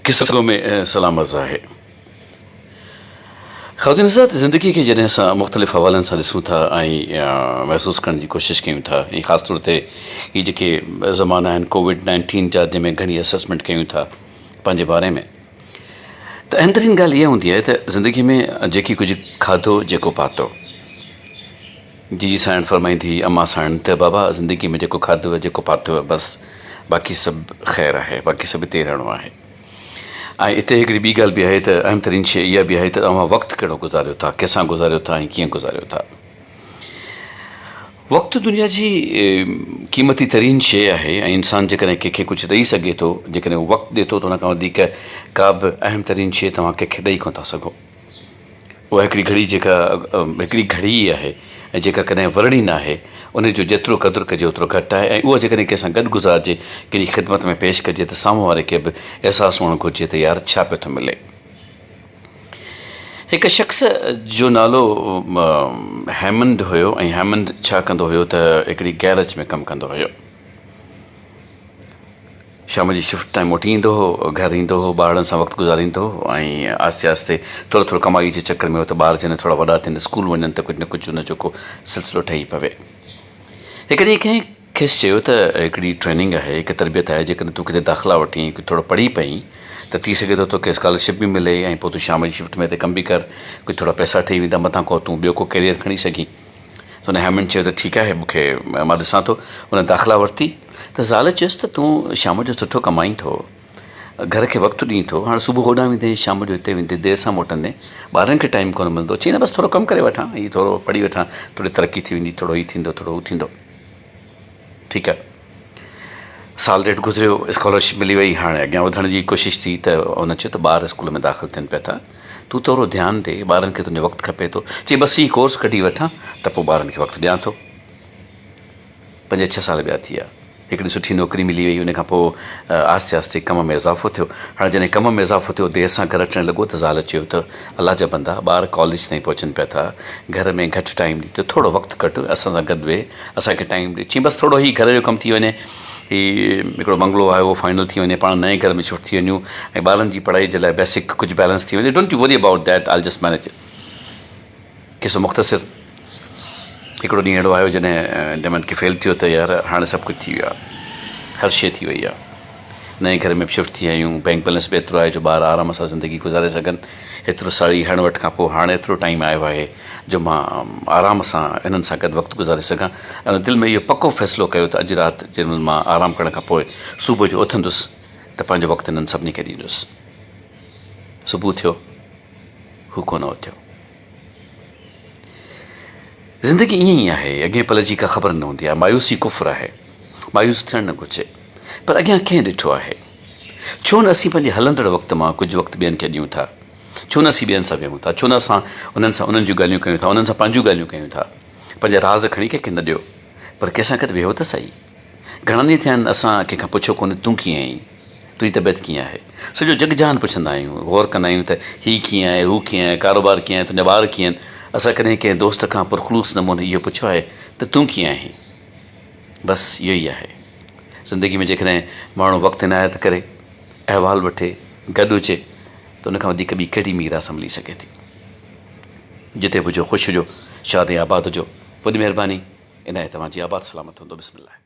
قصو ۾ سلام عرض آهي. خواتين حضرات زندگي کي جڏهن اسان مختلف حوالن سان ڏسون ٿا ۽ محسوس ڪرڻ جي ڪوشش ڪيون ٿا ۽ خاص طور تي هي جيڪي زمانا آهن ڪووڊ نائنٽين جا جنهن ۾ گهڻي اسسمينٽ ڪيون ٿا پنهنجي باري ۾ ته اهم ترين ڳالهه اها هوندي آهي ته زندگي ۾ جيڪي ڪجهه کاڌو جيڪو پاتو جيجي سائڻ فرمائيندي هئي امان سائڻ ته بابا زندگي ۾ جيڪو کاڌو جيڪو پاتو بس باقي سڀ خير آهي باقي سڀ اتي ئي رهڻو آهي ۽ اتي هڪڙي ٻي ڳالهه به آهي ته اهم ترين شيء اها به آهي ته اوهان وقت ڪهڙو گذاريو ٿا ڪنهن سان گذاريو ٿا ۽ ڪيئن گذاريو ٿا وقت دنيا جي قيمتي ترين شيء آهي ۽ انسان جيڪڏهن ڪنهن کي ڪجهه ڏئي سگهي ٿو جيڪڏهن هو وقت ڏئي ٿو ته ان کان وڌيڪ ڪا به اهم ترين شيء توهان ڪنهن کي ڏئي ڪونه ٿا سگهو اها هڪڙي گهڙي جيڪا هڪڙي گهڙي ئي آهي ۽ جيڪا ڪڏهن ورڻي ناهي، ان جو جيترو قدر ڪجي اوترو گهٽ آهي ۽ اها جيڪڏهن ڪنهن سان گڏ گذارجي، ڪنهن جي خدمت ۾ پيش ڪجي ته سامهون واري کي به احساس هئڻ گهرجي ته يار ڇا پيو ٿو ملي. هڪ شخص جو نالو هيمنڊ هيو ۽ هيمنڊ ڇا ڪندو هيو ته هڪڙي گيرج ۾ ڪم ڪندو هيو. شام جي شفٽ تائين موٽي ايندو هو، گهر ايندو هو، ٻارڙن سان وقت گذاريندو هو ۽ آهستي آهستي ٿورو ٿورو ڪمائي جي چڪر ۾ هو ته ٻار جڏهن ٿورا وڏا ٿين، اسڪول وڃن ته ڪجهه نه ڪجهه ان جو ڪو سلسلو ٺهي پوي. هڪ ڏينهن ڪنهن کيس چيو ته هڪڙي ٽريننگ آهي، هڪ تربيت آهي، جيڪڏهن تون ڪٿي داخلا وٺين، ٿورو پڙهي پئين ته ٿي سگهي ٿو توکي اسڪالرشپ به ملي ۽ پوء تون شام جي شفٽ ۾ هتي ڪم به ڪر، ڪجهه ٿورا پئسا ٺهي ويندا، متان ڪو تون ٻيو ڪو ڪيريئر کڻي سگهين. ته ان هيمنڊ چيو ته ٺيڪ آهي مون کي مان ڏسان ٿو. ان داخلا ورتي ته زال چيس ته تون شام جو سٺو ڪمائين ٿو، گهر کي وقت ڏين ٿو، هاڻ صبح هوڏانهن ويندين، شام جو هتي ويندين، دير سان موٽندين، ٻارن کي ٽائيم ڪونه ملندو. چيائين نه بس ٿورو ڪم ڪري وٺان، هي ٿورو پڙهي وٺان، ٿوري ترقي ٿي ويندي، ٿورو هي ٿيندو، ٿورو هو ٿيندو. ٺيڪ آهي. سال ڏيڍ گذريو، اسڪالرشپ ملي وئي، هاڻي اڳيان وڌڻ جي ڪوشش ٿي ته هن چيو ته ٻار اسڪول ۾ داخل ٿين پيا ٿا، تون ٿورو ڌيان ڏي، ٻارن کي تنهنجو وقت کپي ٿو. چي بس هي ڪورس ڪڍي وٺان ته پوء ٻارن کي وقت ڏيان ٿو. پنج ڇهه سال ٻيا ٿي ويا. هڪڙي سٺي نوڪري ملي وئي، ان کان پوء آهستي آهستي ڪم ۾ اضافو ٿيو. هاڻي جڏهن ڪم ۾ اضافو ٿيو، دير سان گهر اچڻ لڳو ته زال چيو ته الله جا بندا، ٻار ڪاليج تائين پهچن پيا ٿا، گهر ۾ گهٽ ٽائيم ڏي ته ٿورو وقت ڪڍ، اسان سان گڏ ويهه، اسان کي ٽائيم ڏي. چيائين بس ٿورو هي گهر جو ڪم ٿي وڃي، هي هڪڙو بنگلو آهي اهو فائنل ٿي وڃي، پاڻ نئين گهر ۾ شفٽ ٿي وڃون ۽ ٻارن جي پڙهائي جي لاء بيسڪ ڪجهه بيلنس ٿي وڃي، don't you worry about that, I just manage it. قصو مختصر، هڪڙو ڏينهن اهڙو آيو جڏهن ڊيمنڊ کي فيل ٿيو ته يار هاڻي سڀ ڪجهه ٿي ويو آهي، هر شيء ٿي وئي آهي، نئين گهر ۾ به شفٽ ٿي آيا آهيون، بئنڪ بيلنس به ايترو آهي جو ٻار آرام سان زندگي گذاري سگهن، ايترو ساري هڻ وٺ کان پوء هاڻي ايترو ٽائيم آيو آهي جو مان آرام سان انهن سان گڏ وقت گذاري سگهان ۽ دل ۾ اهو پڪو فيصلو ڪيو ته اڄ رات جنهن مهل مان آرام ڪرڻ کان پوء صبح جو اٿندس ته پنهنجو وقت انهن سڀني کي ڏيندس. صبح ٿيو، هو ڪونه اٿيو. زندگي ائين ئي آهي، اڳئين پل جي ڪا خبر نه هوندي آهي، مايوسي ڪفر آهي، مايوس ٿيڻ نه گهرجي، پر اڳيان ڪنهن ڏٺو آهي؟ ڇو نه اسين پنهنجي هلندڙ وقت مان ڪجهه وقت ٻين کي ڏيون ٿا؟ ڇو نه اسين ٻين سان ويهون ٿا؟ ڇو نه اسان انهن سان انهن جون ڳالهيون ڪيون ٿا، انهن سان پنهنجون ڳالهيون ڪيون ٿا؟ پنهنجا راز کڻي ڪنهن کي نه ڏيو، پر ڪنهن سان گڏ ويهو ته سهي. گهڻا ڏينهن ٿيا آهن اسان ڪنهن کان پڇيو ڪونهي تون ڪيئن آهين؟ تنهنجي طبيعت ڪيئن آهي؟ سڄو جڳ جهان پڇندا آهيون، غور ڪندا آهيون ته هي ڪيئن آهي، هو ڪيئن آهي، ڪاروبار ڪيئن آهي، تنهنجا ٻار ڪيئن آهن؟ اسان ڪڏهن ڪنهن دوست کان پرخلوص نموني اهو پڇيو آهي ته تون ڪيئن آهين؟ بس اهو ئي آهي. زندگي ۾ جيڪڏهن ماڻهو وقت عنايت ڪري، احوال وٺي، گڏ هجي ته ان کان وڌيڪ ٻي ڪهڙي ميراث ملي سگهي ٿي؟ جتي به هجو خوش هجو، شاد ۽ آباد هجو. وڏي مهرباني. عنايت اوهان جي آباد سلامت هوندو. بسم الله.